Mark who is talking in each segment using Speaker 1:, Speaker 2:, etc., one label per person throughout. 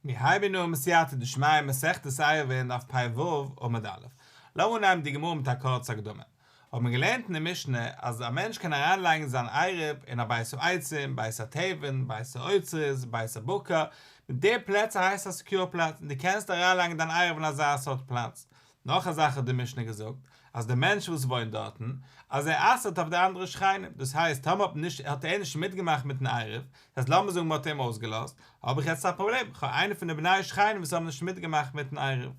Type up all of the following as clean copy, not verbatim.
Speaker 1: מיר הייבן אן בסייעתא דשמיא מסכת עירובין דף פ"ו עמוד א'. לאמיר אנהייבן די גמרא מיט א קורצע הקדמה. האבן מיר געלערנט אין די משנה אז א מענטש קען אריינלייגן זיין עירוב אין א בית העצים, בית התבן, בית האוצרות, בית הבקר, מיט די פלעצער הייסט א סעקיור פלאץ און דו קענסט אריינלייגן דיין עירוב אין אזא סארט פלאץ. נאך א זאך האט די משנה געזאגט, אז דער מענטש וואס וואוינט דארטן, אז ער אסר'ט אויף די אנדערע שכנים, דאס הייסט טאמער האט נישט האט ער נישט מיטגעמאכט מיטן עירוב, דאס הייסט לאמיר זאגן מען האט אים אויסגעלאזט, האב איך יעצט א פראבלעם, איך האב איינער פון די בני שכנים וואס האבן נישט מיטגעמאכט מיטן עירוב.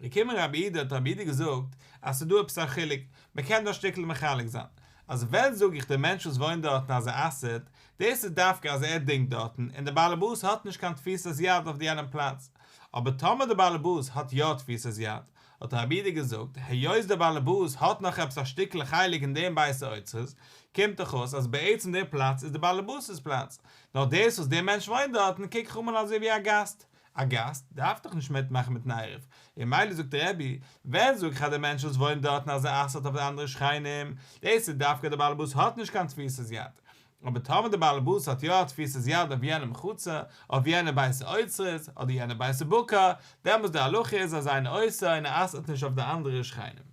Speaker 1: געקומען רבי יהודה האט רבי יהודה געזאגט אז ס'איז דא עפעס א חילוק, מען קען דא א שטיקל מחלק זיין, אז ווען זאג איך דער מענטש וואס וואוינט דארטן אז ער אסר'ט, דאס איז דווקא אז ער דינגט דארטן און דער בעלעבאס האט נישט קיין תפיסת יד אויף יענעם פלאץ, אבער טאמער דער בעלעבאס האט יא תפיסת יד, האט רבי יהודה געזאגט, היות דער בעלעבאס האט נאך עפעס א שטיקל חלק אין דעם בית האוצרות, קומט דאך אויס אז בעצם דער פלאץ איז דער בעלעבאס'ס פלאץ, נאר דאס וואס דער מענטש וואוינט דארטן קוק איך אן אזוי ווי א גאסט, א גאסט דארף דאך נישט מיטמאכן מיטן עירוב, און ממילא זאגט רבי, ווען זאג איך אז דער מענטש וואס וואוינט דארטן אז ער אסר'ט אויף די אנדערע שכנים, דאס איז דווקא דער בעלעבאס האט נישט קיין תפיסת יד, אבער טאמער דער בעלעבאס האט יא א תפיסת יד אויף יענעם חצר, אויף יענע בית האוצרות, אדער יענע בית הבקר, דעמאלס די הלכה איז אז אינו אוסר און ער אסר'ט נישט אויף די אנדערע שכנים.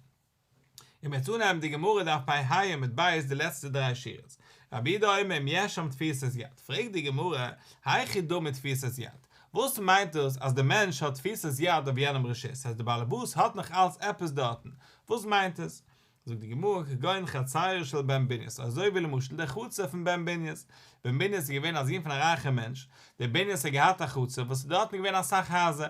Speaker 1: און מ'וועט אנהייבן די גמרא דף פ"ה עמוד ב' די לעצטע דריי שורות. רבי יהודה אומר אם יש שם תפיסת יד, פרעגט די גמרא, היכי דמי תפיסת יד? וואס מיינט דאס אז דער מענטש האט תפיסת יד אויף יענעם רשות, ס'הייסט דער בעלעבאס האט נאך אלץ עפעס דארטן, וואס מיינט עס? זאגט די גמרא כגון חצירו של בן בוניאס, אזוי ווי למשל דער חצר פון בן בוניאס, בן בוניאס איז געווען א זון פון א רייכער מענטש, דער בוניאס האט געהאט א חצר וואס איז דארטן געווען אסאך הייזער,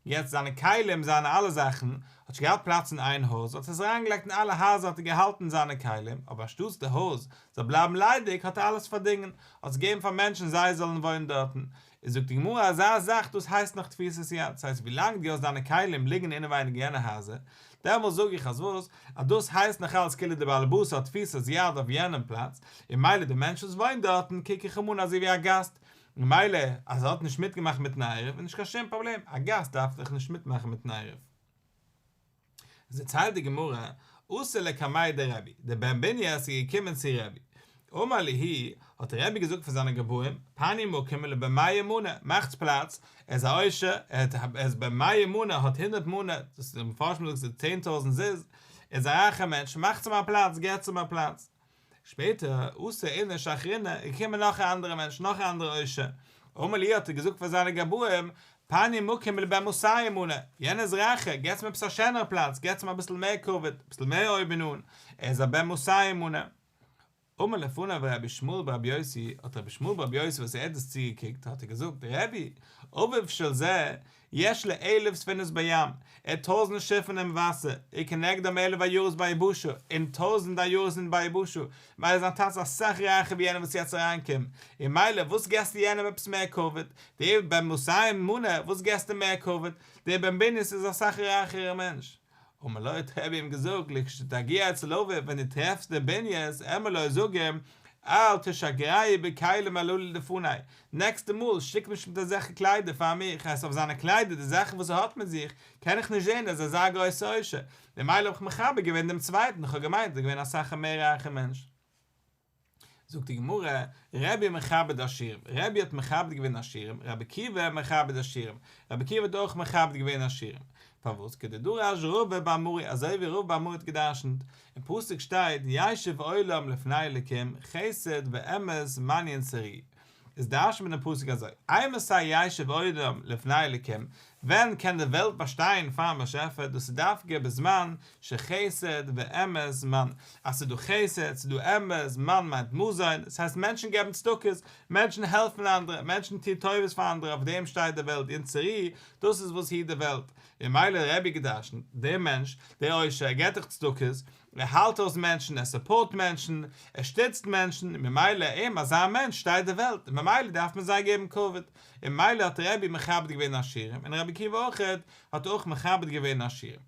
Speaker 1: יעצט זיינע כלים זיינע אלע זאכן, האט נישט געהאט פלאץ אין איין הויז, האט ער עס אריינגעלייגט אין אלע הייזער האט ער געהאלטן זיינע כלים, אבער אנשטאטס די הויז זאל בלייבן ליידיג האט ער אלעס פארדינגען, האט עס געגעבן פאר מענטשן זיי זאלן וואוינען דארטן, איז זאגט די גמרא אזא זאך דאס הייסט נאך תפיסת יד, ס'הייסט ווילאנג דו האסט דיינע כלים ליגן אינעווייניג אין יענע הייזער, דעמאלס זאג איך אז וואס? אז דאס הייסט נאך אלץ כאילו די בעלעבאס האט תפיסת יד אויף יענעם פלאץ, און מילא די מענטש וואס וואוינט דארטן קוק איך אים אן אזוי ווי א גאסט, און מילא אז ער האט נישט מיטגעמאכט מיטן עירוב איז נישט קיין שום פראבלעם, א גאסט דארף דאך נישט מיטמאכן מיטן עירוב. דערציילט די גמרא, אתא לקמיה דרבי, דער בן בוניאס איז געקומען צו רבי, אמר להו, האט רבי געזאגט פאר זיינע גבאים, פנו מקום לבן מאה מנה, מאכטס פלאץ, ער איז א עושר, ער איז בן מאה מנה, האט הונדערט מנה, דאס איז די מפרשים זאגן ס'איז 10,000 זוז, ער איז א רייכער מענטש, מאכטס אים א פלאץ, געבטס אים א פלאץ. שפעטער, אתא איניש אחרינא, איז געקומען נאך א אנדערע מענטש, נאך א אנדערע עושר. אמר להו האט ער געזאגט פאר זיינע גבאים, פנו מקום לבן מאתים מנה, יענער איז רייכער, געבטס אים עפעס א שענערע פלאץ, געבטס אים אביסל מער כבוד, אביסל מער אויבן אן, ער איז א בן מאתים מנה. אמר לפניו רבי ישמעאל ברבי יוסי, האט רבי ישמעאל ברבי יוסי וואס ער האט דאס צוגעקוקט, האט ער געזאגט, רבי, אביו של זה, יש לו אלף ספינות בים, ער האט טויזנט שיפן אין וואסער, וכנגדם אלף עיירות ביבשה, און טויזנט עיירות אין ביבשה, מילא זיין טאטע איז אסאך רייכער ווי יענער וואס איז יעצט אריינגעקומען, און מילא וואס געסטו יענעם עפעס מער כבוד, דער בן מאתים מנה, וואס געסטו מער כבוד, דער בן בוניאס איז אסאך רייכערער מענטש. אמר לו האט רבי אים געזאגט, לכשתגיע אצל אביו, ווען דו טרעפסט דעם בוניאס, אמור לו, זאג אים, אל תשגרהו בכלים הללו לפני, נעקסטע מאל שיק נישט מיט אזעלכע קליידער פאר מיך, הייסט אויף זיינע קליידער די זאכן וואס ער האט מיט זיך, קען איך נישט זען ער איז אזא גרויסע עושר, ממילא האב איך מכבד געווען דעם צווייטן, איך האב געמיינט ער איז געווען אסאך א מער רייכער מענטש. זאגט די גמרא, רבי מכבד עשירים, רבי האט מכבד געווען עשירים, רבי עקיבא מכבד עשירים, רבי עקיבא האט אויך מכבד געווען עשירים, פארוואס? כדדרש רבא בר מרי, אזוי ווי רבא בר מרי האט געדרשנט, אין פסוק שטייט ישב עולם לפני אלקים חסד ואמת מן ינצרוהו, איז דרש'נט מען דעם פסוק אזוי, אימתי ישב עולם לפני אלקים, ווען קען די וועלט באשטיין פארן באשעפער, דאס איז דווקא בזמן שחסד ואמת מן, אז ס'איז דא חסד, ס'איז דא אמת, מן מיינט מזון, דאס הייסט מענטשן געבן צדקות, מענטשן העלפן אנדערע, מענטשן טוהן טובות פאר אנדערע, אויף דעם שטייט די וועלט, ינצרוהו, דאס איז וואס היט די וועלט, און מילא רבי געדרשנט, דער מענטש, דער עושר, ער געבט דאך צדקות, ער האלט אויס מענטשן, ער support מענטשן, ער שטיצט מענטשן, און ממילא אים, אזא מענטש, שטייט די וועלט, און ממילא דארף מען זיי געבן כבוד, און ממילא האט רבי מכבד געווען עשירים, און רבי עקיבא אויך האט אויך מכבד געווען עשירים.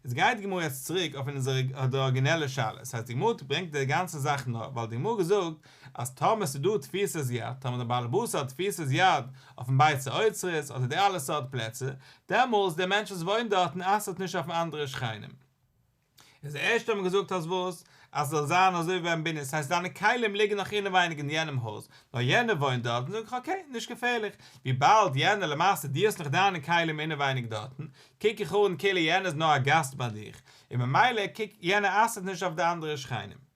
Speaker 1: איז גייט די גמרא יעצט צוריק אויף אונזערע די ארגינעלע שאלה, ס'הייסט די גמרא ברענגט די גאנצע זאך נאר ווייל די גמרא געזאגט אז טאמער ס'איז דא תפיסת יד, טאמער דער בעל הבית האט תפיסת יד אויפן בית האוצרות אדער די אלע סארט פלעצער, דעמאלס דער מענטש וואס וואוינט דארטן אסר'ט נישט אויפן אנדערע שכנים. איז ערשט האט מען געזאגט אז וואס? אז ס'זאל זיין אזוי ווי בן ביניה, ס'הייסט זיינע כלים ליגן נאך אינעווייניג אין יענעם הויז, נאר יענער וואוינט דארטן, זאג איך okay, נישט געפערליך, וויבאלד יענער למעשה דו האסט נאך דיינע כלים אינעווייניג דארטן, קוק איך אן כאילו יענער איז נאר א גאסט ביי דיך, און ממילא קוק יענער אסר'ט נישט אויף די אנדערע שכנים.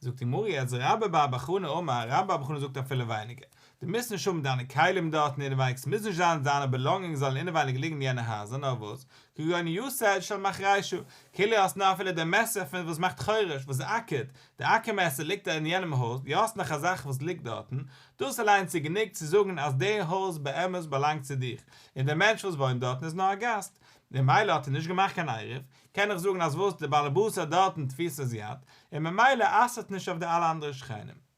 Speaker 1: זאגט די גמרא יעצט רבה בר בר חנה אמר, רבה בר בר חנה זאגט אפילו ווייניגער, דו מוזט נישט האבן דיינע כלים דארטן אינעווייניג, ס'מוז נישט זיין אז דיינע belongings זאלן אינעווייניג ליגן אין יענע הייזער, נאר וואס, כגון יתד של מחרישה, כאילו האסט נאר אפילו די מעסער פון וואס מאכט חורש, וואס אקערט, די אקער מעסער ליגט אין יענעם הויז, דו האסט נאך א זאך וואס ליגט דארטן, דאס אליינס איז גענוג צו זאגן אז די הויז באמת באלאנגט צו דיך, און דער מענטש וואס וואוינט דארטן איז נאר א גאסט, ממילא האט ער נישט געמאכט קיין עירוב, קען איך זאגן אז וואס, דער באלעבאס האט דארטן תפיסת יד, און ממילא אסר'ט נישט אויף די אלע אנדערע שכנים.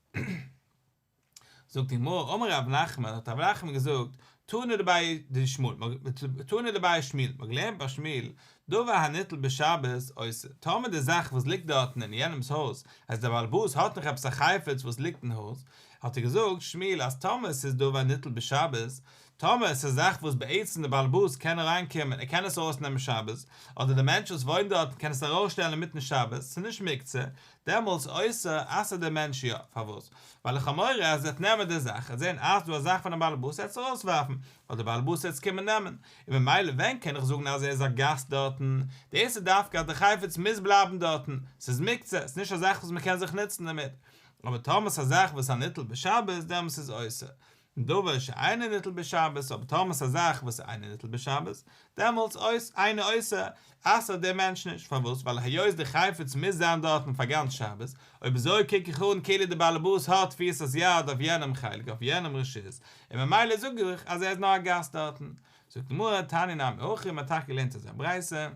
Speaker 1: זאגט די גמרא, אמר רב נחמן, האט רב נחמן געזאגט, תנא דבי שמואל, תנא דבי שמואל, מ'האט געלערנט ביי שמואל, דבר הניטל בשבת אוסר, טאמער די זאך וואס ליגט דארטן אין יענעמ'ס הויז, אז דער באלעבאס האט נאך עפעס א חפץ וואס ליגט אין הויז, האט ער געזאגט, שמואל, אז טאמער ס'איז דבר הניטל בשבת, טאמער עס איז א זאך וואס בעצם דער באלעבאס קען אריינקומען ער קען עס ארויסנעמען שבת, אדער דער מענטש וואס וואוינט דארטן קען עס ארויסשטעלן אינמיטן שבת, ס'איז נישט מוקצה, דעמאלטס אוסר אסר'ט דער מענטש יא, פארוואס? ווייל איך האב מורא אז ער וועט נעמען די זאך, ער וועט זען אז ס'דא א זאך פונעם באלעבאס ער וועט עס ארויסווארפן, אדער דער באלעבאס וועט עס קומען נעמען, און ממילא ווען קען איך זאגן אז ער איז א גאסט דארטן? דאס איז דווקא אז דער חפץ מוז בלייבן דארטן, ס'איז מוקצה, ס'איז נישט א זאך וואס מ'קען זיך נוצן דערמיט, אבער טאמער ס'איז א זאך וואס איז א ניטל בשבת דעמאלטס איז אוסר, דבר שאינו ניטל בשבת, אבער טאמער ס'איז א זאך וואס איז אינו ניטל בשבת, דעמאלטס אויס אינו אוסר, אסר'ט דער מענטש נישט, פארוואס? ווייל היות די חפץ מוז זיין דארטן פאר גאנץ שבת, אויב אזוי קוק איך אן כאילו דער באלעבאס האט תפיסת יד אויף יענעם חלק, אויף יענעם רשות, און ממילא זאג איך אז ער איז נאר א גאסט דארטן. זאגט די גמרא, תניא נמי הכי, מ'האט טאקע געלערנט אזא ברייתא.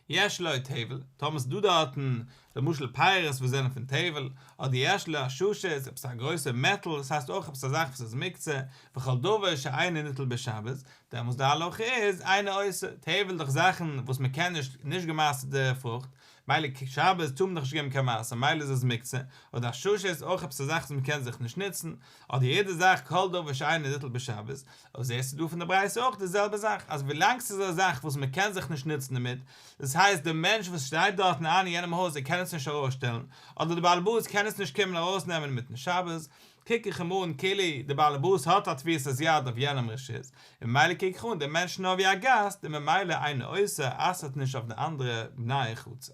Speaker 1: יש לו טבל, טאמער ס'איז דא דארטן למשל פירות וואס זענען פון טבל, אדער יש לו עששית, עפעס א גרויסע מעטל, דאס הייסט אויך עפעס א זאך וואס איז מוקצה, וכל דבר שאינו ניטל בשבת, דעמאלס די הלכה איז אינו אוסר, טבל דאך זאכן וואס מען קען נישט, נישט געמעשר'טע פרוכט, מילא שבת טאר מען דאך נישט געבן קיין מעשר מילא איז עס מוקצה, אדער עששית איז אויך עפעס א זאך וואס מען קען זיך נישט נוצן, אדער יעדע זאך כל דבר שאינו ניטל בשבת, אבער זעסטו דא פון די ברייתא אויך די זעלבע זאך, אז ווילאנג ס'איז א זאך וואס מען קען זיך נישט נוצן דערמיט, דאס הייסט דער מענטש וואס שטייט דארטן איין אין יענעם הויז ער קען עס נישט ארויסשטעלן, אדער דער בעל הבית קען עס נישט קומען ארויסנעמען אינמיטן שבת, קוק איך אים אן כאילו דער בעל הבית האט א תפיסת יד אויף יענעם רשות, און ממילא קוק איך אן דעם מענטש נאר ווי א גאסט, און ממילא אינו אוסר אסר'ט נישט אויף די אנדערע בני חצר.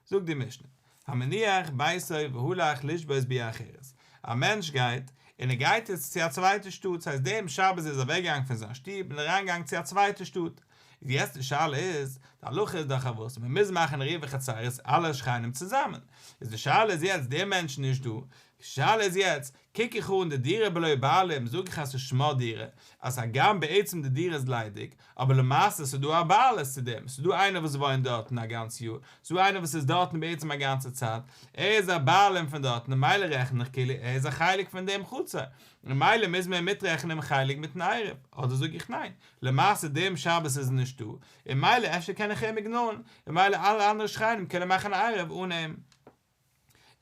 Speaker 1: זאגט די משנה, המניח ביתו והלך לשבות בעיר אחרת, א מענטש גייט, און ער גייט יעצט צו א צווייטע שטאט, ס'הייסט דעם שבת איז ער אוועקגעגאנגען פון זיין שטוב און אריינגעגאנגען צו א צווייטע שטאט, איז יעצט די שאלה איז, די הלכה איז דאך אז וואס, מען מוז מאכן עירובי חצירות אלע שכנים צוזאמען, איז די שאלה איז יעצט דער מענטש נישט דא, די שאלה איז יעצט, קוק איך אן די דירה בלא בעלים זאג איך אז ס'איז שמה דירה, אז הגם בעצם די דירה איז ליידיג, אבער למעשה ס'איז דא א בעלות צו דעם, ס'איז דא איינער וואס וואוינט דארטן א גאנץ יאר, ס'איז דא איינער וואס איז דארטן בעצם א גאנצע צייט, ער איז א בעלים פון דארטן און ממילא רעכן איך כאילו ער איז א חלק פון דעם חצר, און ממילא מוז מען מיטרעכענען דעם חלק מיטן עירוב, אדער זאג איך ניין, למעשה דעם שבת איז ער נישטא, און ממילא אפשר קען איך אים ignore ן, און ממילא אלע אנדערע שכנים קענען מאכן א עירוב אן אים.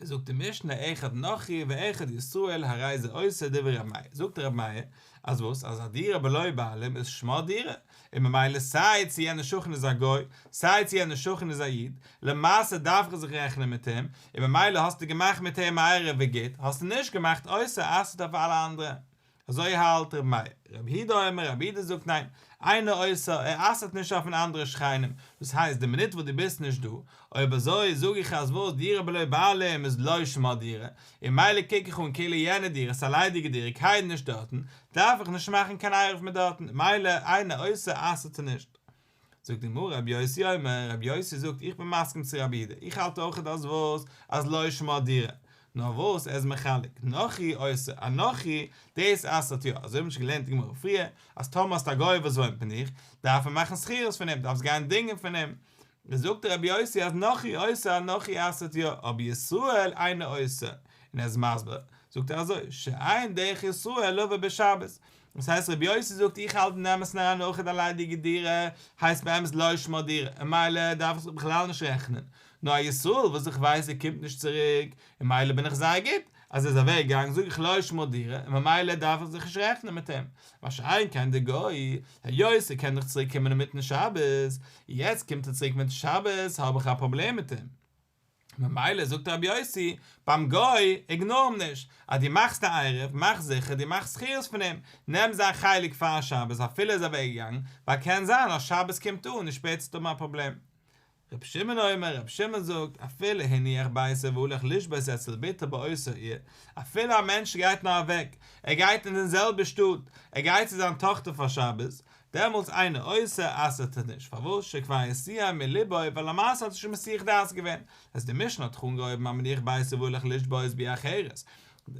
Speaker 1: זאגט די משנה אחד נכרי ואחד ישראל הרי זה אוסר דברי ר' מאיר, זאגט ר' מאיר אז וואס אז א דירה בלא בעלים איז שמה דירה, און ממילא סיי צו יענער שכן איז א גוי סיי צו יענער שכן איז א איד, למעשה דארף איך זיך רעכענען מיט אים, און ממילא האסטו געמאכט מיט אים א עירוב ווי גוט, האסטו נישט געמאכט אוסר אסר'ט אויף אלע אנדערע. אזוי האלט ר' מאיר. רבי יהודה אומר, רבי יהודה זאגט ניין, אינו אוסר, ער אסר'ט נישט אויפן אנדערע שכנים, דאס הייסט די מינוט וואס דו ביסט נישט דא, אויב אזוי זאג איך אז וואס דירה בלא בעלים איז לא שמה דירה, און מילא קוק איך אן כאילו יענע דירה איז א ליידיגע דירה קיינער נישט דארטן, דארף איך נישט מאכן קיין עירוב מיט דארטן, מילא אינו אוסר אסר'ט ער נישט. זאגט די גמרא רבי יוסי אומר, רבי יוסי זאגט איך בין מסכים צו רבי יהודה, איך האלט אויך אז וואס אז לא שמה דירה, נאר וואס ער איז מחלק, נכרי אוסר, א נכרי, דאס אסר'ט יא, אזוי האבן מיר שוין געלערנט אין גמרא פריער, אז טאמער האסט א גוי וואס וואוינט מיט דיך, דארף מען מאכן שכירות פון אים, דארפסט גיין דינגען פון אים, זאגט רבי יוסי אז נכרי אוסר, א נכרי אסר'ט יא, אבער ישראל אינו אוסר, און ער איז מסביר, זאגט ער אזוי, שאין דרך ישראל לבוא בשבת, דאס הייסט רבי יוסי זאגט איך האלט אין אמת'ן אריין אויך א ליידיגע דירה הייסט באמת לא שמה דירה און מילא דארף איך זיך בכלל נישט רעכענען, נאר א ישראל וואס איך ווייס ער קומט נישט צוריק און מילא בין איך זייער גוט אז ער איז אוועק געגאנגען זאג איך לא שמה דירה און ממילא דארף איך זיך נישט רעכענען מיט אים, מה שאין כן די גוי היות ער קען דאך צוריק קומען אינמיטן שבת, יעצט קומט ער צוריק מיטן שבת האב איך א פראבלעם מיט אים. ממילא זאגט רבי יוסי, ביים גוי, איגנאר אים נישט, אז דו מאכסט א עירוב, מאך זיכער דו מאכסט שכירות פון אים, נעם זיין חלק פאר שבת אפילו ער איז אוועק געגאנגען, ווייל קען זיין אז שבת קומט אן און שפעטער וועסטו האבן א פראבלעם. רבי שמעון אומר, רבי שמעון זאגט, אפילו הניח ביתו והלך לשבות אצל בתו באותה עיר, אפילו א מענטש גייט נאר אוועק, ער גייט אין די זעלבע שטאט, ער גייט צו זיין טאכטער פאר שבת, דעמאלטס אינו אוסר אסר'ט ער נישט, פארוואס שכבר הסיח מלבו, ווייל למעשה האט ער שוין מסיח דעת געווען, אז די משנה האט דאך אנגעהויבן המניח ביתו והלך לשבות בעיר אחרת,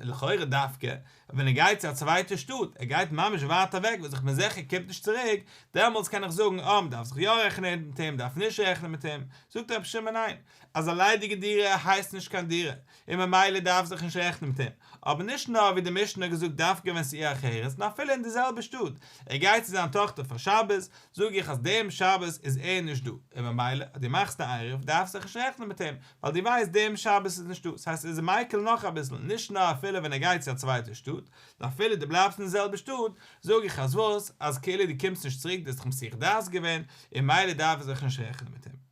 Speaker 1: לכאורה דווקא ווען ער גייט צו א צווייטע שטאט, ער גייט ממש ווייט אוועק וואס איך בין זיכער קומט נישט צוריק, דעמאלטס קען איך זאגן אה מ'דארף זיך יא רעכענען מיט אים מ'דארף נישט רעכענען מיט אים, זאגט רבי שמעון ניין, אז א ליידיגע דירה הייסט נישט קיין דירה, און ממילא דארף זיך נישט רעכענען מיט אים, אבער נישט נאר ווי די משנה האט געזאגט דווקא ווען ס'איז עיר אחרת, נאר אפילו אין די זעלבע שטאט, ער גייט צו זיין טאכטער פאר שבת, זאג איך אז דעם שבת איז ער נישט דא, און ממילא אז דו מאכסט א עירוב דארפסט זיך נישט רעכענען מיט אים, ווייל דו ווייסט דעם שבת איז נישטא, ס'הייסט ער איז מיקל נאך אביסל, נישט נאר אפילו ווען ער גייט צו א צווייטע שטאט, נאר אפילו דו בלייבסט אין די זעלבע שטאט, זאג איך אז וואס, אז כאילו דו קומסט נישט צוריק דו האסט זיך מסיח דעת געווען, און ממילא דארף ער זיך נישט רעכענען מיט אים.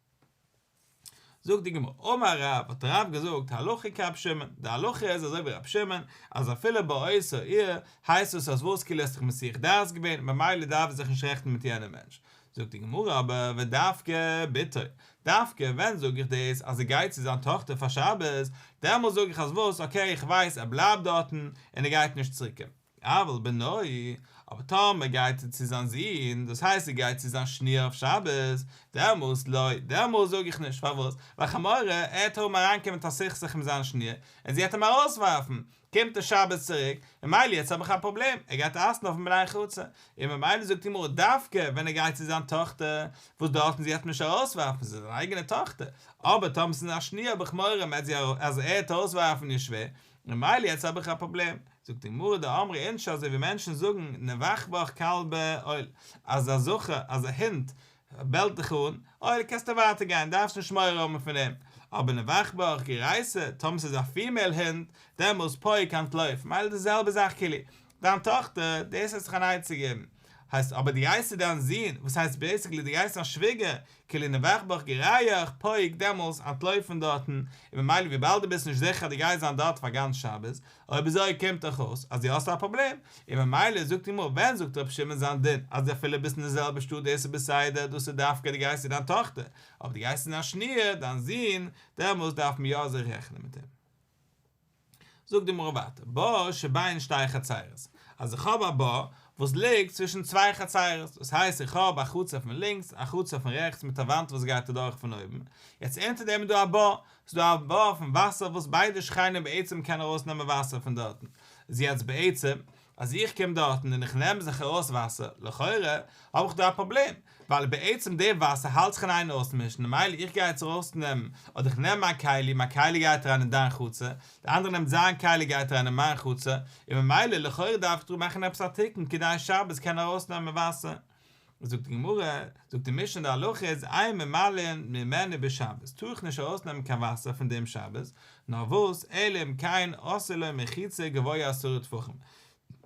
Speaker 1: זאגט די גמרא, אמר רב, האט רב געזאגט, הלכה כרב שמעון, די הלכה איז אזוי ווי רב שמעון, אז אפילו באותה עיר, הייסט עס אז וואס כאילו האסט זיך מסיח דעת געווען, ממילא דארף ער זיך נישט רעכענען מיט יענעם מענטש. זאגט די גמרא אבער, ודווקא בתו, דווקא ווען זאג איך דאס אז ער גייט צו זיין טאכטער פאר שבת, דעמאלס זאג איך אז וואס, אקעי איך ווייס ער בלייבט דארטן און ער גייט נישט צוריק קומען. אבל בנו, אבער טאמער גייט ער צו זיין זון, דאס הייסט ער גייט צו זיין שניר אויף שבת, דעמאלס לא, דעמאלס זאג איך נישט, פארוואס? ווייל כ'האב מורא ער וועט האבן אריינקומען מיט א סכסוך מיט זיין שניר, און זי וועט אים ארויסווארפן, קומט ער שבת צוריק, ממילא יעצט האב איך א פראבלעם, ער גייט אסר'ן אויפן בני חצר, און ממילא זאגט די גמרא דווקא ווען ער גייט צו זיין טאכטער, וואס דארטן זי וועט אים נישט ארויסווארפן, ס'איז זיין אייגענע טאכטער, אבער טאמער ס'איז א שניר האב איך מורא מ'עט זי אז ער וועט ארויסווארפן איר שווער, ממילא יעצט האב איך א פראבלעם, זאגט די גמרא דאמרי אינשי אזוי ווי מענטשן זאגן נבח בך כלבא עול, אז א זכר אז א הונט בעלט דיך אן, עול קענסטו ווייטער גיין דארפסט נישט מורא האבן פון אים, אבער נבח בך גריסה, טאמער ס'איז א פימעיל הונט, דעמאלס פוק אנטלויף, ממילא די זעלבע זאך כאילו, דיין טאכטער, דאס וועט זיך אן עצה געבן, הייסט אבער דו גייסט צו דיין זון, וואס הייסט בעיסיקלי דו גייסט צו דיין שוויגער, כאילו נבח בך גריך, פוק, דעמאלס אנטלויף פון דארטן, און ממילא וויבאלד דו ביסט נישט זיכער אז דו גייסט זיין דארט פאר גאנץ שבת, אויב אזוי קומט דאך אויס אז דו האסט א פראבלעם, און ממילא זאגט די גמרא ווען זאגט רבי שמעון זיין דין אז אפילו ביסט אין די זעלבע שטאט דאס איז בסדר דאס איז דווקא דו גייסט צו דיין טאכטער, אבער דו גייסט צו דיין שניר, דיין זון, דעמאלס דארף מען יא זיך רעכענען מיט אים. זאגט די גמרא ווייטער, בור שבין שתי חצרות, אז איך האב א בור וואס ליגט צווישן צוויי חצרות, דאס הייסט איך האב א חצר פון לינקס, א חצר פון רעכטס מיט א וואנט וואס גייט אדורך פון אויבן, יעצט אונטער דעם איז דא א בור, ס'איז דא א בור פון וואסער וואס ביידע שכנים בעצם קענען ארויסנעמען וואסער פון דארטן, איז יעצט בעצם אז איך קום דארטן און איך נעם זיך ארויס וואסער, לכאורה האב איך דא א פראבלעם, ווייל בעצם די וואסער האלט זיך אין איין אויסמישן, ממילא איך גיי יעצט ארויסנעמען, אדער איך נעם מיין כלי, מיין כלי גייט אריין אין דיין חצר, די אנדערע נעמט זיין כלי גייט אריין אין מיין חצר, און ממילא לכאורה דארף איך דא מאכן עפעס א תיקון כדי שבת קענען ארויסנעמען וואסער. זאגט די גמרא, זאגט די משנה די הלכה איז אין ממלאין ממנו בשבת, טאר איך נישט ארויסנעמען קיין וואסער פון דעם שבת, נאר וואס, אלא אם כן עשאו לו מחיצה גבוה עשרה טפחים,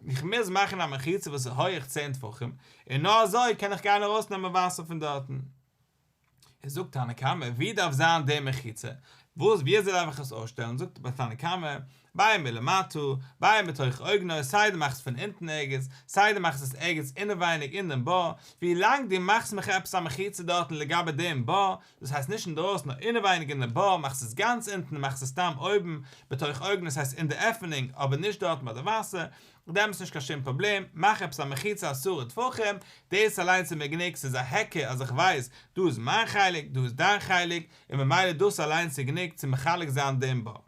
Speaker 1: איך מוז מאכן א מחיצה וואס איז הויעך צען טפחים, און נאר אזוי קען איך גיין ארויסנעמען וואסער פון דארטן. איז זאגט תנא קמא, ווי דארף זיין די מחיצה? וואס ווי אזוי דארף איך עס אויסשטעלן? זאגט תנא קמא, בין מלמטה, בין בתוך אוגנו, סיי דו מאכסט פון אונטן ערגעץ, סיי דו מאכסט עס ערגעץ אינעווייניג אין דעם בור, ווי לאנג דו מאכסט מיך עפעס א מחיצה דארטן לגבי דעם בור, דאס הייסט נישט אינדרויסן נאר אינעווייניג אין דעם בור, מאכסט עס גאנץ אונטן, מאכסט עס סתם אויבן, בתוך אוגנו, דאס הייסט אין די עפענונג, אבער נישט דארטן ביי די וואסער, דעמאלטס נישט קיין שום פראבלעם, מאך עפעס א מחיצה עשרה טפחים, דאס אליינס איז מיר גענוג, ס'איז א היכר אז איך ווייס דא איז מיין חלק, דא איז דיין חלק, און ממילא דאס אליינס איז גענוג צו מחלק זיין דעם בור.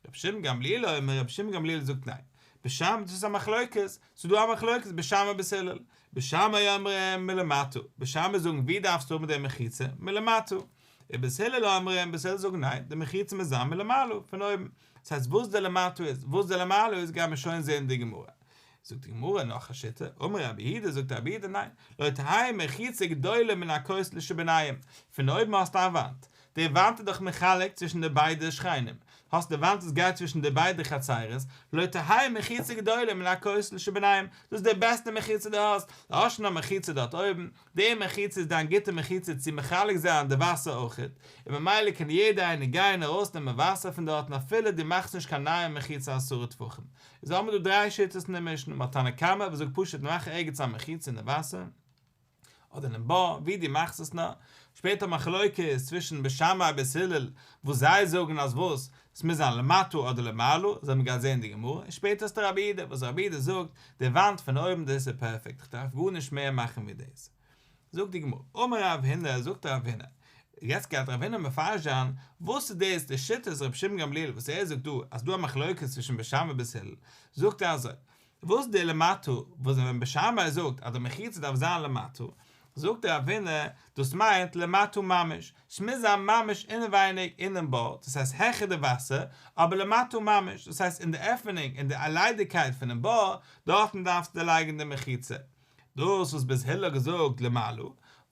Speaker 1: רבי שמעון גמליאל אומר, רבי שמעון גמליאל זאגט ניין, בית שמאי דאס איז א מחלוקת, ס'איז דא א מחלוקת בית שמאי ובית הלל, בית שמאי אומרים מלמטה, בית שמאי זאגן ווי דארפסטו האבן די מחיצה? מלמטה, ובית הלל אומרים, בית הלל זאגן ניין, די מחיצה מוז זיין מלמעלה, פון אויבן, דאס הייסט וואס די למטה איז, וואס די למעלה איז גייען מיר שוין זעהן אין די גמרא. זאגט די גמרא נאך א שיטה, אמר רבי יהודה זאגט רבי יהודה ניין, לא תהא מחיצה גדולה מן הכותל שביניהם, פון אויבן האסטו א וואנט, די וואנט איז דאך מחלק צווישן די ביידע שכנים, האסט די וואנט וואס גייט צווישן די ביידע חצרות, לא תהא מחיצה גדולה מן הכותל שביניהם, דאס איז די בעסטע מחיצה דו האסט, דו האסט שוין א מחיצה דארט אויבן, די מחיצה איז דיין גוטע מחיצה צו מחלק זיין די וואסער אויכעט, און ממילא קען יעדער איינער גיין ארויסנעמען וואסער פון דארטן אפילו דו מאכסט נישט קיין נייע מחיצה עשרה טפחים. איז האבן מיר דא דריי שיטות אין די משנה, מ'האט תנא קמא וואס זאגט פשוט מאך ערגעץ א מחיצה אין די וואסער, אדער אינעם בור, ווי דו מאכסט עס נאר, שפעטער מחלוקת צווישן בית שמאי בית הלל וואס זיי זאגן אז וואס, עס מוז זיין למטה אדער למעלה, אזוי מ'גייט זען אין די גמרא, און שפעטער איז דא רבי יהודה וואס רבי יהודה זאגט, די וואנט פון אויבן דאס איז פערפעקט, איך דארף גארנישט מער מאכן ווי דאס. זאגט די גמרא, אמר רב הונא, זאגט רב הונא, יעצט גייט רב הונא מפרש זיין וואס איז דאס די שיטת רבי שמעון גמליאל וואס ער זאגט דא אז דא א מחלוקת צווישן בית שמאי ובית הלל, זאגט ער אזוי, וואס די למטה, וואס ווען בית שמאי זאגט אז די מחיצה דארף זיין למטה, זאגט רב הונא, דאס מיינט למטה ממש, ס'מוז זיין ממש אינעווייניג אינעם בור, דאס הייסט העכער די וואסער, אבער למטה ממש, דאס הייסט אין די עפענונג, אין די ליידיגקייט פונעם בור, דארטן דארפסטו לייגן די מחיצה. דאס וואס בית הלל האט געזאגט למעלה,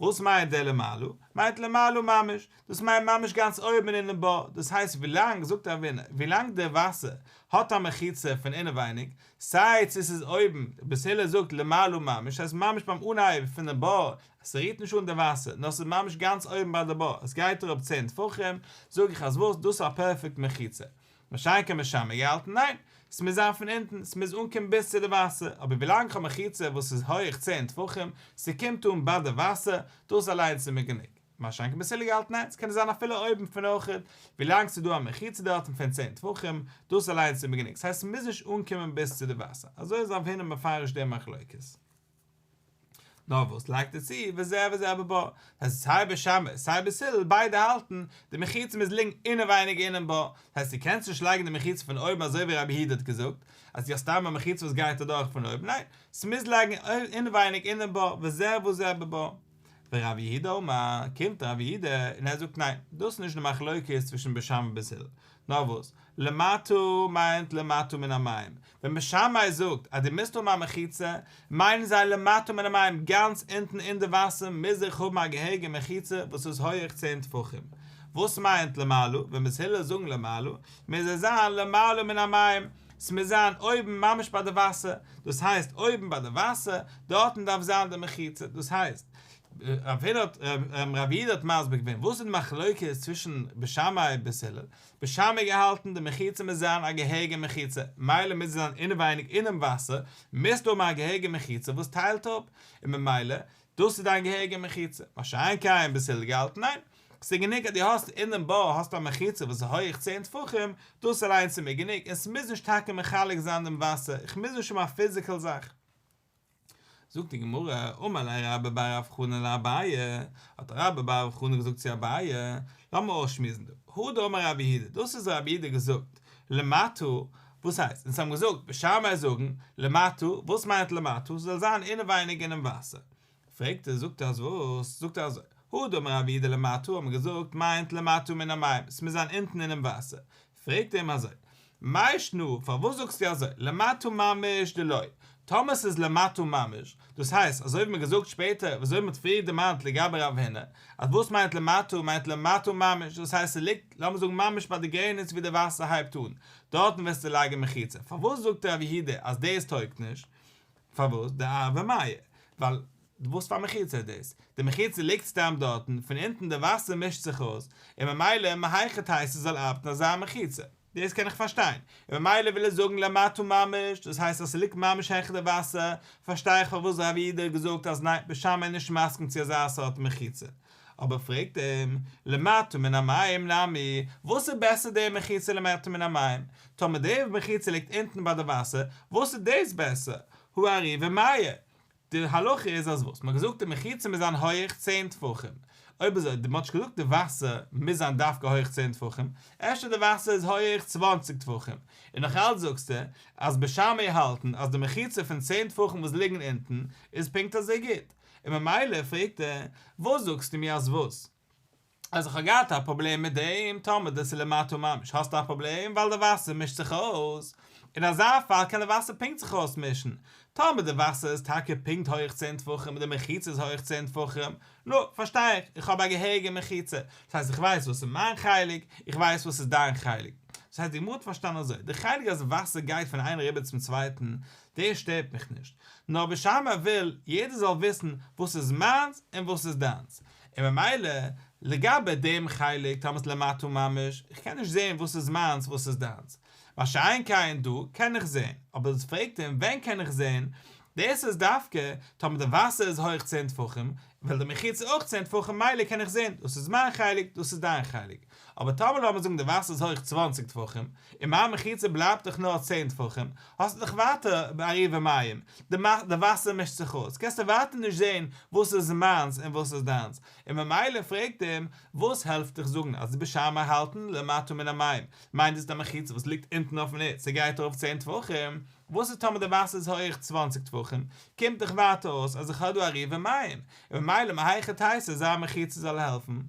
Speaker 1: וואס מיינט דער למעלה? מיינט למעלה ממש, דאס מיינט ממש גאנץ אויבן אינעם בור, דאס הייסט ווילאנג, זאגט רב הונא, ווילאנג דער וואסער האט א מחיצה פון אינעווייניג, סיי צו ס'איז אויבן, בית הלל זאגט למעלה ממש, ס'הייסט ממש ביים אנהייב פונעם בור, ס'רירט נישט אן די וואסער, נאר ס'איז ממש גאנץ אויבן ביי די בור, עס גייט אראפ צען טפחים, זאג איך אז וואס, דאס איז א פערפעקט מחיצה. מה שאין כן בית שמאי געהאלטן ניין, ס'מוז זיין פון אונטן, ס'מוז אנקומען ביז צו די וואסער, אבער ווילאנג כ'האב מחיצה וואס איז הויעך צען טפחים, ס'קומט אן ביי די וואסער, דאס אליינס איז מיר גענוג. מה שאין כן בית הלל געהאלטן ניין, ס'קען זיין אפילו אויבן פון אויכעט, ווילאנג ס'איז דא א מחיצה דארטן פון צען טפחים, דאס אליינס איז מיר גענוג, ס'הייסט ס'מוז נישט אנקומען ביז צו די וואסער. אזוי איז רב הונא מפרש די מחלוקת. נאר וואס לייגט ער צו וזה וזה בבור, דאס הייסט סיי בית שמאי סיי בית הלל ביידע האלטן די מחיצה מוז ליגן אינעווייניג אינעם בור, דאס הייסט דו קענסט נישט לייגן די מחיצה פון אויבן אזוי ווי רבי יהודה האט געזאגט אז דו האסט סתם א מחיצה וואס גייט אדורך פון אויבן, ניין, ס'מוז לייגן אינעווייניג אינעם בור, וזה וזה בבור. ורב יהודה אמר, קומט רב יהודה און ער זאגט ניין, דאס איז נישט די מחלוקת צווישן בית שמאי און בית הלל, נאר וואס, למטה מיינט למטה מן המים, ווען בית שמאי זאגט אז דו מוזט האבן א מחיצה, מיינען זיי למטה מן המים, גאנץ אונטן אין די וואסער מוז איך האבן א געהעריגע מחיצה וואס איז הויעך צען טפחים. וואס מיינט למעלה, ווען בית הלל זאגן למעלה, מוז עס זיין למעלה מן המים, ס'מוז זיין אויבן ממש ביי די וואסער, דאס הייסט אויבן ביי די וואסער, דארטן דארף זיין די מחיצה, דאס הייסט, רב הונא האט, רב יהודה האט מסביר געווען וואס איז די מחלוקת צווישן בית שמאי בית הלל, בית שמאי געהאלטן די מחיצה מוז זיין א געהעריגע מחיצה, מילא מוז עס זיין אינעווייניג אינעם וואסער, מוזטו האבן א געהעריגע מחיצה וואס טיילט אפ, און ממילא דאס איז דיין געהעריגע מחיצה, מה שאין כן בית הלל געהאלטן ניין, ס'איז גענוג אז דו האסט אינעם בור האסטו א מחיצה וואס איז הויעך צען טפחים, דאס אליינס איז מיר גענוג, און ס'מוז נישט טאקע מחלק זיין דעם וואסער, איך מוז נישט האבן א פיזיקעל זאך. זאגט די גמרא, אמר ליה רבה בר רב חנן לאביי, האט רבה בר רב חנן געזאגט צו אביי, לאמיר אויסשמועסן דא, הא דאמר רב יהודה, דאס איז רב יהודה געזאגט, למטה, וואס הייסט, אונז האבן געזאגט, בית שמאי זאגן, למטה, וואס מיינט למטה, ס'זאל זיין אינעווייניג אינעם וואסער, פרעגט ער, זאגט ער אז וואס, זאגט ער אזוי, הא דאמר רב יהודה למטה, האט מען געזאגט, מיינט למטה מן המים, ס'מוז זיין אונטן אינעם וואסער, פרעגט ער אים אזוי, מאי שנא, פארוואס זאגסטו אזוי, למטה ממש דלא, טאמער ס'איז למטה ממש, דאס הייסט, אזוי ווי מ'האט געזאגט שפעטער, ווי אזוי מ'האט פריער דערמאנט לגבי רב הונא, אז וואס מיינט למטה, מיינט למטה ממש, דאס הייסט ס'ליגט, לאמיר זאגן ממש ביי די גרעניץ ווי די וואסער הייבט אן, דארטן וועסטו לייגן מחיצה, פארוואס זאגט רב יהודה אז דאס טויגט נישט? פארוואס? דערבא מיא, ווייל וואס פאר מחיצה איז דאס? די מחיצה ליגט סתם דארטן, פון אונטן די וואסער מישט זיך אויס, און ממילא מהיכי תיתי ס'זאל ארבעטן אזא מחיצה? דאס קען איך פארשטיין, און ממילא וויל ער זאגן למטה ממש, דאס הייסט אז ס'ליגט ממש העכער די וואסער, פארשטיי איך פארוואס רב יהודה האט געזאגט אז ניין, בית שמאי איז נישט מסכים צו אזא סארט מחיצה. אבער פרעגט אים, למטה מן המים נמי, וואס איז בעסער די מחיצה למטה מן המים? טאמער די מחיצה ליגט אונטן ביי די וואסער, וואס איז דאס בעסער? הא ערובא מיא. די הלכה איז אז וואס? מ'האט געזאגט די מחיצה מוז זיין הויעך צען טפחים. אויב אזוי, מ'האט נישט געזאגט די וואסער מוז זיין דווקא הויעך צען טפחים, אפשר די וואסער איז הויעך צוואנציג טפחים, און נאך אלץ זאגסטו אז בית שמאי האלטן אז די מחיצה פון צען טפחים וואס ליגן אונטן איז פונקט אזוי גוט. און ממילא פרעגט ער, וואס זאגסטו מיר אז וואס? אז איך האב געהאט א פראבלעם מיט דעם, טאמער דאס איז למטה ממש האסטו א פראבלעם ווייל די וואסער מישט זיך אויס, אין אזא פאל קען די וואסער פונקט זיך אויסמישן, טאמער די וואסער איז טאקע פונקט הויעך צען טפחים און די מחיצה איז הויעך צען טפחים, נו, פארשטיי איך, איך האב א געהעריגע מחיצה, דאס הייסט איך ווייס וואס איז מיין חלק, איך ווייס וואס איז דיין חלק. דאס הייסט די גמרא האט פארשטאנען אזוי, די חלק אז וואסער גייט פון איין אריבער צום צווייטן, דאס שטערט מיך נישט, נאר בית שמאי וויל יעדער זאל וויסן וואס איז מיינס און וואס איז דיינס, און ממילא לגבי דעם חלק טאמער ס'איז למטה ממש, איך קען נישט זען וואס איז מיינס וואס איז דיינס, מה שאין כן דא קען איך זען, אבער דאס פרעגט אים ווען קען איך זען, דאס איז דווקא טאמער די וואסער איז הויך צען טפחים, ווייל די מחיצה אויך צען טפחים מילא קען איך זען דאס איז מיין חלק דאס איז דיין חלק, אבער טאמער לאמיר זאגן די וואסער איז הויך צוואנציג טפחים, און מיין מחיצה בלייבט דאך נאר צען טפחים, האסטו דאך ווייטער עירובי מים, די וואסער מישט זיך אויס, קענסטו ווייטער נישט זען וואס איז מיינס און וואס איז דיינס, און ממילא פרעגט אים, וואס העלפט דיך זאגן אז די בית שמאי האלטן למטה מן המים, מיינט דאס די מחיצה וואס ליגט אונטן אויפן ערד, ס'גייט ארויף צען טפחים, וואס איז טאמער די וואסער איז הויעך צוואנציג טפחים, קומט דאך ווייטער אויס אז איך האב דא עירובי מים, און ממילא מהיכי תיתי אזא מחיצה זאל העלפן.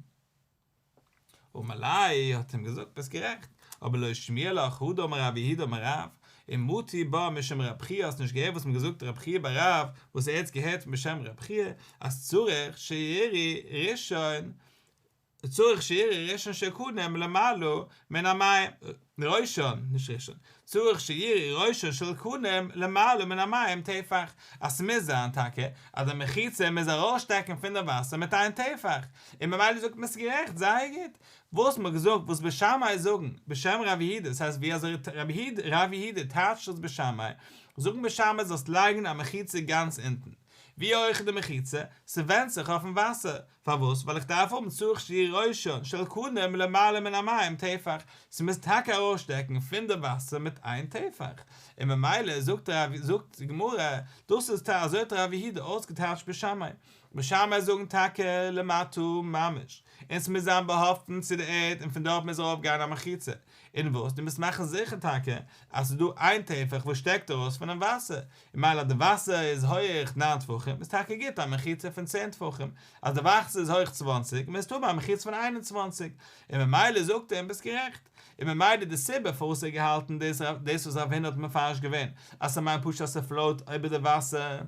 Speaker 1: אמר ליה האט אים געזאגט ביסט גערעכט, אבער לא שמיע לך הא דאמר רב יהודה אמר רב, ומטו בה משום רב חייא האסט נישט געהערט וואס מ'האט געזאגט רב חייא בר רב וואס ער האט געהערט משם רב חייא אז צריך שיראו ראשון צריך שיראו ראשן של קנים למעלה מן המים, ראשן, נישט ראשון, צריך שיראו ראשן של קנים למעלה מן המים טפח, אז ס'מוז זיין טאקע אז די מחיצה מוז ארויסשטעקן פון די וואסער מיט איין טפח, און ממילא זאגט מען ס'גערעכט, זייער גוט, וואס מ'האט געזאגט וואס בית שמאי זאגן בשם רב יהודה, ס'הייסט ווי אזוי רב יהודה טייטשט עס בית שמאי, זאגן בית שמאי זאלסט לייגן א מחיצה גאנץ אונטן, ווי הויך איז די מחיצה? ס'ווענדט זיך אויפן וואסער. פארוואס? ווייל איך דארף האבן צריך שיהא ראשן של קנים למעלה מן המים טפח, ס'מוז טאקע ארויסשטעקן פון די וואסער מיט איין טפח. און ממילא זאגט רב זאגט די גמרא, דאס איז אזוי האט רב יהודה אויסגעטייטשט בית שמאי. בית שמאי זאגן טאקע למטה ממש, און ס'מוז זיין באהאפטן צו די ערד און פון דארט מוז ארויפגיין א מחיצה. און וואס? דו מוזט מאכן זיכער טאקע אז ס'איז דא איין טפח וואס שטעקט ארויס פונעם וואסער, און מילא אז די וואסער איז הויעך ניין טפחים איז טאקע גוט א מחיצה פון צען טפחים, אז די וואסער איז הויך צוואנציג מוזטו האבן א מחיצה פון איין און צוואנציג, און ממילא זאגט ער אים ביסט גערעכט, און ממילא די סיבה פארוואס ער האט געהאלטן דאס דאס וואס רב הונא האט מפרש געווען אז ס'מיינט פשוט אז ס'פלאוט איבער די וואסער,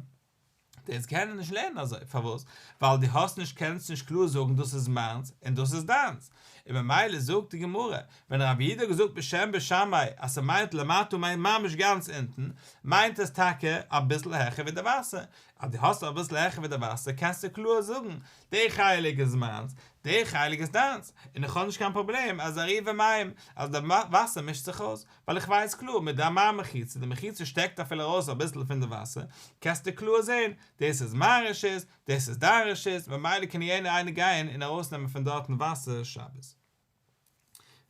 Speaker 1: דאס קען ער נישט לערנען אזוי, פארוואס? ווייל דו האסט נישט קענסט נישט קלאר זאגן דאס איז מיינס און דאס איז דיינס, און ממילא זאגט די גמרא, ווען רב יהודה האט געזאגט בשם בית שמאי אז ס'מיינט למטה מיינט ממש גאנץ אונטן, מיינט עס טאקע אביסל העכער ווי די וואסער, אז דו האסט אביסל העכער ווי די וואסער קענסטו קלאר זאגן, די חלק איז מיינס, די חלק איז דיינס, און איך האב נישט קיין פראבלעם אז עירובי מים, אז די וואסער מישט זיך אויס, ווייל איך ווייס קלאר מיט די מיין מחיצה, די מחיצה שטעקט אפילו ארויס אביסל פון די וואסער, קענסטו קלאר זען, דאס איז מיין רשות, דאס איז דיין רשות, ממילא קען יענער איינער גיין און ארויסנעמען פון דארטן וואסער שבת.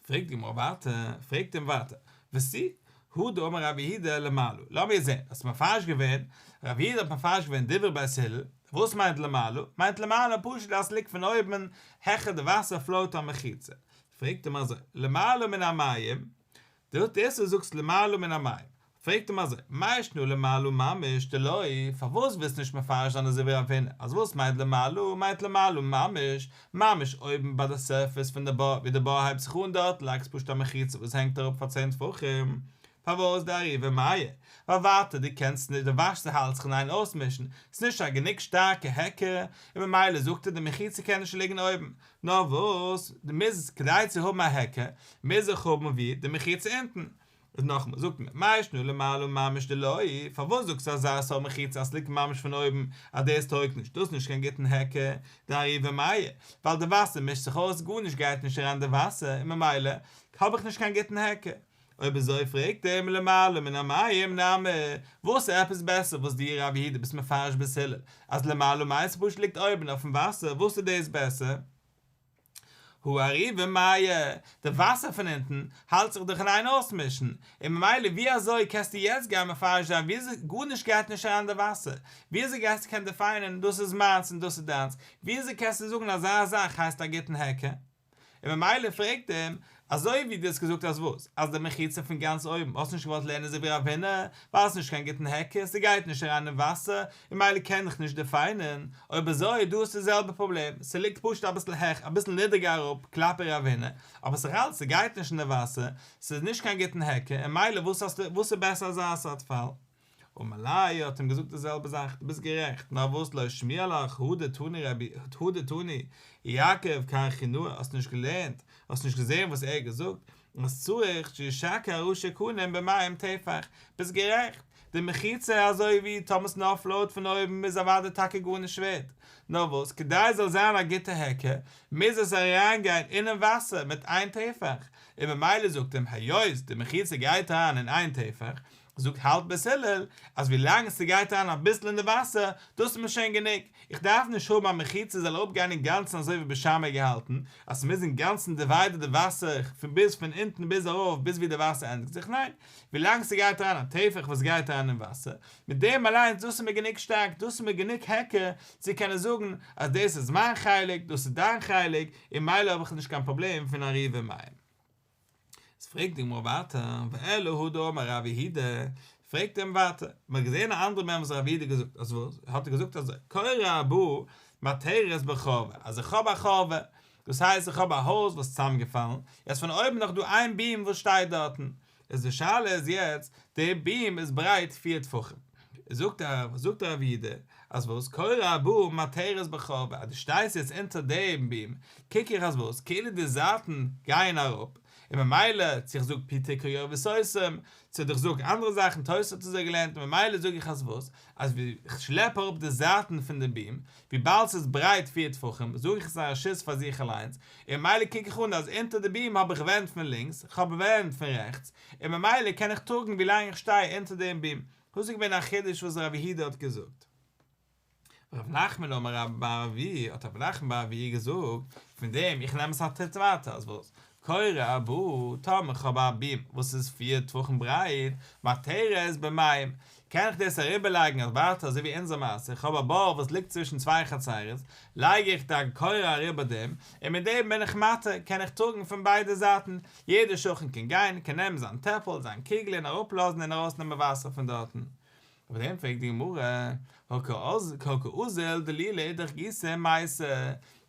Speaker 1: פרעגט די גמרא ווייטער, פרעגט אים ווייטער, ותו, הא דאמר רב יהודה למעלה, לאמיר זען, האסט מפרש געווען, רב יהודה האט מפרש געווען דברי בית הלל, וואס מיינט למעלה? מיינט למעלה פשוט אז עס ליגט פון אויבן, העכער די וואסער פלאוט א מחיצה. פרעגט אים אזוי, למעלה מן המים, דו דאס וואס זאגסט למעלה מן המים, פרעגט אים אזוי, מאי שנא למעלה ממש דלא, פארוואס ווילסטו נישט מפרש זיין אזוי ווי רב הונא, אז וואס מיינט למעלה, מיינט למעלה ממש, ממש אויבן ביי די סורפעס פון די בור, ווי די בור הייבט זיך אן דארט לייגסט פשוט א מחיצה וואס הענגט אראפ פאר צען טפחים, פארוואס דעירובי מיא? ווייל ווייטער דו קענסט נישט, די וואסער האלט זיך אין איין אויסמישן, ס'איז נישט א גענוג שטארקע היכר, און ממילא זאגט ער די מחיצה קען נישט ליגן אויבן, נאר וואס, דו מוזט, כדי צו האבן א היכר, מוז איך האבן ווי די מחיצה אונטן. איז נאכאמאל, זאגט מען, מאי שנא למעלה ממש דלא, פארוואס זאגסטו אזא סארט מחיצה אז ס'ליגט ממש פון אויבן, אז דאס טויגט נישט, דאס איז נישט קיין גוטן היכר, דעירובי מיא, ווייל די וואסער מישט זיך אויס, גארנישט גייט נישט אריין די וואסער, און ממילא האב איך נישט קיין גוטן היכר. אויב אזוי פרעגט אים למעלה מן המים נמי, וואס איז עפעס בעסער וואס דו רב יהודה ביסט מפרש בית הלל אז למעלה מיינט ס'פשוט ליגט אויבן אויפן וואסער וואס איז דאס בעסער? הא עירובי מיא, די וואסער פון אונטן האלט זיך דאך אין איין אויסמישן, און ממילא ווי אזוי קענסטו יעצט גיין מפרש זיין ווי אזוי גארנישט גייט נישט אריין די וואסער, ווי אזוי גייסטו קענען דעפיינען דאס איז מיינס און דאס איז דיינס, ווי אזוי קענסטו זאגן אזא זאך הייסט א גוטן היכר? און ממילא פרעגט אים, אזוי ווי דו האסט געזאגט אז וואס? אז די מחיצה פון גאנץ אויבן האסט נישט געוואלט לערנען אזוי ווי רב הונא, ווייל ס'נישט קיין גוטן היכר, ס'גייט נישט אריין אין וואסער, און ממילא קען איך נישט דעפיינען, אויב אזוי דא איז די זעלבע פראבלעם, ס'ליגט פשוט אביסל העכ אביסל נידריגער אראפ כלפי רב הונא, אבער ס'איז אלץ ס'גייט נישט אין די וואסער, ס'איז נישט קיין גוטן היכר, און ממילא וואס האסטו וואס איז בעסער אזא סארט פאל? אמר ליה האט אים געזאגט די זעלבע זאך, דו ביסט גערעכט, נאר וואס לא שמיע לך הא דתני רבי הא דתני יעקב כרכינאי, האסט נישט געלערנט, האסט נישט געזען וואס ער האט געזאגט, אז צריך שישקע ראשי קנים במים טפח, ביסט גערעכט, די מחיצה אזוי ווי טאמער ס'נאר פלאוט פון אויבן איז אוודאי טאקע גארנישט ווערט, נאר וואס כדי עס זאל זיין א גוטע היכר מוז עס אריינגיין אינעם וואסער מיט איין טפח, און ממילא זאגט אים היות די מחיצה גייט אריין אין איין טפח, זאגט האלט בית הלל אז ווילאנג ס'גייט אריין אביסל אין די וואסער, דאס איז מיר שוין גענוג, איך דארף נישט האבן א מחיצה זאל אראפגיין אינגאנצן אזוי ווי בית שמאי געהאלטן אז ס'מוז אינגאנצן דיוויידען די וואסער פון ביז פון אונטן ביז ארויף ביז ווי די וואסער ענדיגט זיך, ניין, ווילאנג ס'גייט אריין א טפח וואס גייט אריין אין וואסער, מיט דעם אליינס דאס איז מיר גענוג שטארק, דאס איז מיר גענוג היכר צו קענען זאגן אז דאס איז מיין חלק, דאס איז דיין חלק, און מילא האב איך נישט קיין פראבלעם פון עירובי מים. איז פרעגט די גמרא ווייטער, ואלא הא דאמר רב יהודה, פרעגט אים ווייטער, מען האט געזען א אנדערע מימרא וואס רב יהודה געזאגט, אז וואס? האט ער געזאגט אזוי, קורה הבאה מתרת בחורבה, אז איך האב א חורבה, דאס הייסט איך האב א הויז וואס איז צוזאמגעפאלן, יעצט פון אויבן נאך דא איין ביעם וואס שטייט דארטן, איז די שאלה איז יעצט, די ביעם איז ברייט פיר טפחים, זאגט זאגט רב יהודה, אז וואס קורה הבאה מתרת בחורבה, אז דו שטייסט יעצט אונטער דעם ביעם, קוק איך אז וואס, כאילו די זייטן גייען אראפ, און ממילא, צו איך זאג פי תקרה יורד וסותם, צו איך זאג אנדערע זאכן, תוס' האט אזוי געלערנט, און ממילא זאג איך אז וואס, אז ווי איך שלעפ אראפ די זייטן פון די ביעם, וויבאלד ס'איז ברייט פיר טפחים, זאג איך עס איז א רשות פאר זיך אליינס, און ממילא קוק איך אן אז אונטער די ביעם האב איך ווענט פון לינקס, איך האב ווענט פון רעכטס, און ממילא קען איך טראגן ווילאנג איך שטיי אונטער דעם ביעם. דאס איז געווען א חידוש וואס רב יהודה האט געזאגט. רב נחמן אמר רבה בר אבוה, האט רב נחמן בר אבוה געזאגט, פון דעם איך נעם עס א טריט ווייטער, אז וואס? קורה הבאה, טאמער איך האב א ביעם וואס איז פיר טפחים ברייט, מתרת במים, קען איך דאס אריבערלייגן אז ווייטער אזוי ווי אונזער מעשה, איך האב א בור וואס ליגט צווישן צוויי חצרות, לייג איך די קורה אריבער דעם, און מיט דעם בין איך מתיר, קען איך טראגן פון ביידע זייטן, יעדער שכן קען גיין, קען נעמען זיין טעפל, זיין קריגל און אראפלאזן און ארויסנעמען וואסער פון דארטן. אויף דעם פרעגט די גמרא, הא קא אזיל דלי לאידך גיסא מייתי,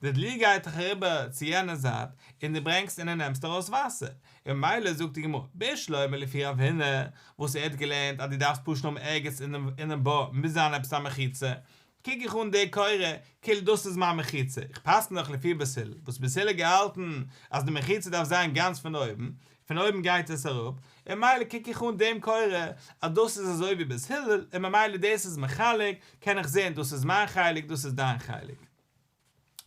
Speaker 1: די דלי גייט דאך אריבער צו יענע זייט, און דו ברענגסט און דו נעמסט ארויס וואסער, און ממילא זאגט די גמרא, בשלמא לפי רב הונא, וואס ער האט געלערנט אז דו דארפסט פשוט האבן ערגעץ אינעם בור מוז זיין עפעס א מחיצה, קוק איך אן די קורה כאילו דאס איז מיין מחיצה, איך פסקן דאך לפי בית הלל, וואס בית הלל האט געהאלטן אז די מחיצה דארף זיין גאנץ פון אויבן, פון אויבן גייט עס אראפ, און ממילא קוק איך אן דעם קורה אז דאס איז אזוי ווי בית הלל, און ממילא דאס איז מחלק, קען איך זען דאס איז מיין חלק דאס איז דיין חלק.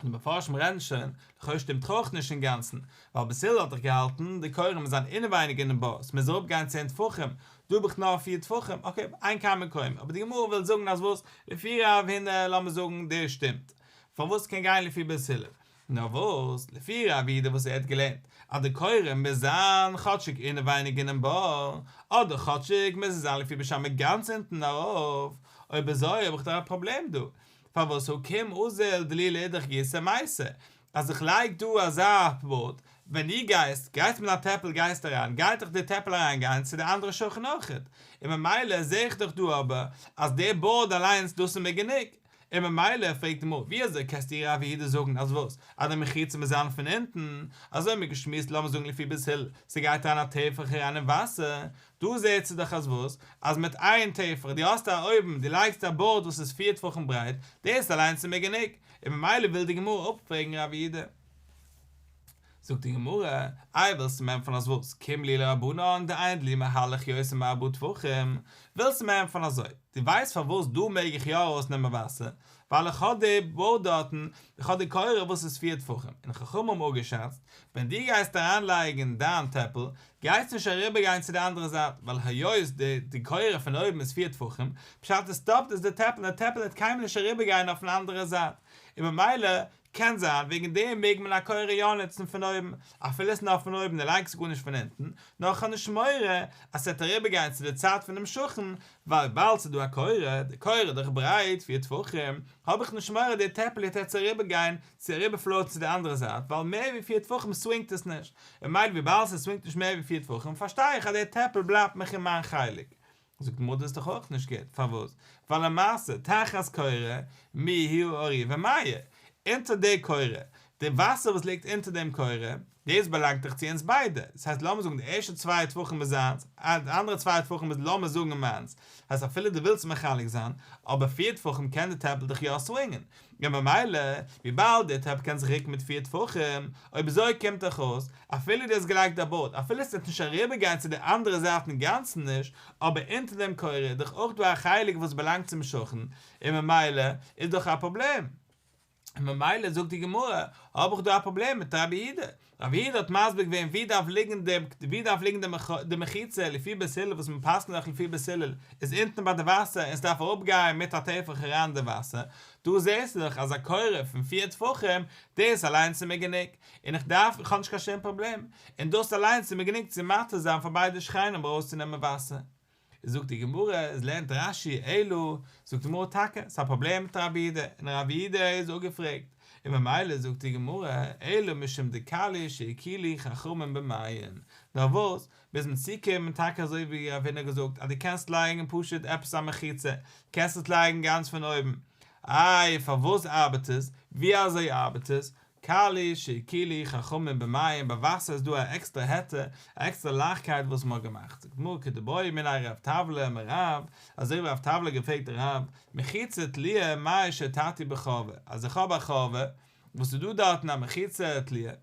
Speaker 1: די מפרשים רעדן שוין, לכאו' שטימט דאך אויך נישט אינגאנצן, ווייל בית הלל האט דאך געהאלטן די קורה מוז זיין אינעווייניג אינעם בור, ס'מוז אראפ גיין צען טפחים, דא האב איך נאר פיר טפחים, אקעי, אין כאן מקומו, אבער די גמרא וויל זאגן אז וואס, לפי רב הונא לאמיר זאגן דאס שטימט, פארוואס קען גיין לפי בית הלל? נאר וואס, לפי רב יהודה וואס ער האט געלערנט אז די קורה מוז זיין כאטשיג אינעווייניג אינעם בור, אדער כאטשיג מוז עס זיין לפי בית שמאי גאנץ אונטן ארויף, אויב אזוי האב איך דאך א פראבלעם דא, פארוואס הא קום אזיל דלי לאידך גיסא מייתי, אז איך לייג דא אזא בארד, ווען דו גייסט, גייסט מיט א טעפל גייסט אריין, גייט דאך די טעפל אריין גיין צו די אנדערע שכן אויכעט, און ממילא זעה איך דאך דא אבער אז די בארד אליינס דאס איז מיר גענוג, און ממילא פרעגט די גמרא ווי אזוי קענסטו רב יהודה זאגן אז וואס? אז די מחיצה מוז זיין פון אונטן, אזוי האבן מיר געשמועסט לאמיר זאגן לפי בית הלל, ס'גייט אריין א טפח אריין אין וואסער, דא זעהטסטו דאך אז וואס? אז מיט איין טפח, דו האסט א אויבן, דו לייגסט א בארד וואס איז פיר טפחים ברייט, דאס אליינס איז מיר גענוג, און ממילא וויל די גמרא אפפרעגן רב יהודה. זאגט די גמרא, איי ווילסטו מיר ענטפערן אז וואס? קים ליה לרבנן דאין דלי מהלך יותר מארבעה טפחים, ווילסטו מיר ענטפערן אזוי, דו ווייסט פארוואס דא מעג איך יא ארויסנעמען וואסער, ווייל איך האב די בארד דארטן, איך האב די קורה וואס איז פיר טפחים, און חכמים האבן אפגעשאצט, ווען דו גייסט אריינלייגן דיין טעפל, גייסט נישט אריבערגיין צו די אנדערע זייט, ווייל היות די די קורה פון אויבן איז פיר טפחים, פשט עס סטאפט עס די טעפל און די טעפל וועט קיינמאל נישט אריבערגיין אויפן אנדערע זייט, און ממילא קען זיין וועגן דעם מעג מען א קורה יא נוצן פון אויבן, אפילו עס איז נאר פון אויבן דו לייגסט גארנישט פון אונטן, נאר איך האב נישט מורא אז ס'וועט אריבערגיין צו די צד פונעם שכן, ווייל וויבאלד ס'איז דא א קורה, די קורה איז דאך ברייט פיר טפחים, האב איך נישט מורא די טעפל וועט יעצט אריבערגיין צו אריבערפלאוטן צו די אנדערע זייט, ווייל מער ווי פיר טפחים סווינגט עס נישט, און ממילא וויבאלד ס'סווינגט נישט מער ווי פיר טפחים פארשטיי איך אז די טעפל בלייבט מיך אין מיין חלק. זאגט די גמרא דאס איז דאך אויך נישט גוט, פארוואס? ווייל למעשה תחת קורה מיהו עירובי מיא, אונטער די קורה, די וואסער וואס ליגט אונטער דעם קורה, דאס באלאנגט דאך צו אונז ביידע, דאס הייסט לאמיר זאגן די ערשטע צוויי טפחים איז זיינס, די אנדערע צוויי טפחים איז לאמיר זאגן מיינס, הייסט אפילו דו ווילסט מחלק זיין, אבער פיר טפחים קען די טעפל דאך יא סווינגען, און ממילא וויבאלד די טעפל קען זיך רוקן מיט פיר טפחים, אויב אזוי קומט דאך אויס, אפילו דו האסט געלייגט א בארד, אפילו עס וועט נישט אריבערגיין צו די אנדערע זייט אינגאנצן נישט, אבער אונטער דעם קורה איז דאך אויך דא א חלק וואס באלאנגט צום שכן, און ממילא איז דאך א פראבלעם. און ממילא זאגט די גמרא, האב איך דא א פראבלעם מיט רבי יהודה. רבי יהודה האט מסביר געווען ווי דארף ליגן די ווי דארף ליגן די מחיצה לפי בית הלל וואס מען פסק'נט דאך לפי בית הלל איז אונטן ביי די וואסער און ס'דארף אראפגיין מיט א טפח אריין אין די וואסער, דא זעסטו דאך אז א קורה פון פיר טפחים דאס אליינס איז מיר גענוג און איך דארף איך האב נישט קיין שום פראבלעם און דאס אליינס איז מיר גענוג צו מתיר זיין פאר ביידע שכנים ארויסצונעמען וואסער. זאגט די גמרא, עס לערנט רש"י אלא, זאגט די גמרא טאקע, ס'איז א פראבלעם מיט רבי יהודה, און רבי יהודה איז אפגעפרעגט, און ממילא זאגט די גמרא, אלא משום דקל הוא שהקילו חכמים במים, נאר וואס, מוז מען צוקומען טאקע אזוי ווי רב הונא האט געזאגט אז דו קענסט לייגן פשוט עפעס א מחיצה, קענסט עס לייגן גאנץ פון אויבן, איי פארוואס ארבעט עס, ווי אזוי ארבעט עס, קל הוא שהקילו חכמים במים, ביי וואסער איז דא א עקסטערע היתר, א עקסטערע לייכטקייט וואס מ'האט געמאכט, זאגט די גמרא כדבעא מיניה רב טבלא מרב, אזוי ווי רב טבלא האט געפרעגט רב, מחיצה תלויה מהו שתתיר בחורבה, אז איך האב א חורבה וואס איז דא דארטן א מחיצה תלויה,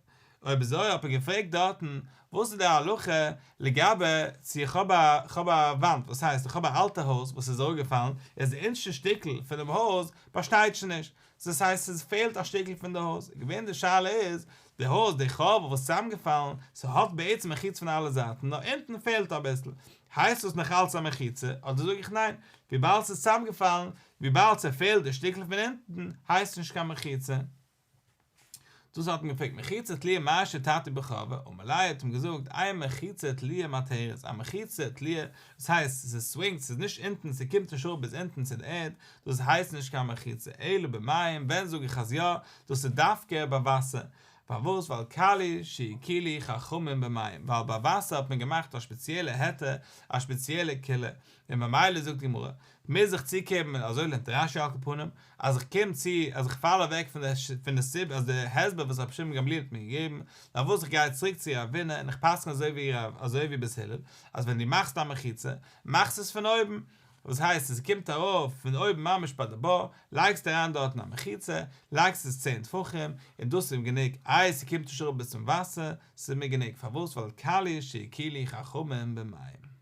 Speaker 1: אויב אזוי האט מען געפרעגט דארטן וואס איז די הלכה לגבי צו איך האב א איך האב א וואנט וואס הייסט איך האב א אלטע הויז וואס איז אראפגעפאלן איז די אונטערשטע שטיקל פונעם הויז באשטייט שוין נישט, דאס הייסט עס פעלט א שטיקל פון די הויז, געווען די שאלה איז, די הויז די חורבה וואס איז צוזאמגעפאלן, ס'האט בעצם מחיצה פון אלע זייטן נאר אונטן פעלט אביסל, הייסט דאס נאך אלץ א מחיצה, אדער זאג איך ניין, וויבאלד ס'איז צוזאמגעפאלן, וויבאלד ס'פעלט די שטיקל פון אונטן, הייסט עס נישט קיין מחיצה. דאס האט מען געפרעגט מחיצה תלויה מהו שתתיר בחורבה, אמר ליה האט אים געזאגט אין מחיצה תלויה מתרת, א מחיצה תלויה, דאס הייסט ס'סווינגט ס'איז נישט אונטן ס'קומט נישט אראפ ביז אונטן צו די ערד, דאס הייסט נישט קיין מחיצה, אלא במים, ווען זאג איך אז יא, דאס איז דווקא ביי וואסער, פארוואס ווייל קל הוא שהקילו חכמים במים, ווייל ביי וואסער האט מען געמאכט א שפעציעלע היתר, א שפעציעלע קולא, און ממילא זאגט די גמרא, מוז איך צוקומען, אזוי לערנט רש"י על כל פנים, אז איך קום צו, אז איך פאל אוועק פון די פון די סיבה אז די הסבר וואס רבי שמעון גמליאל האט מיר געגעבן, נאר וואס איך גיי צוריק צו רב הונא און איך פסק'ן אזוי ווי רב אזוי ווי בית הלל, אז ווען דו מאכסט א מחיצה, מאכסט עס פון אויבן, וואס הייסט עס קומט ארויף פון אויבן ממש ביי די בור, לייגסט אריין דארטן א מחיצה, לייגסט עס צען טפחים, און דאס איז גענוג, איי ס'קומט נישט אראפ ביז צום וואסער, ס'איז מיר גענוג, פארוואס ווייל קל הוא שהקילו חכמים במים.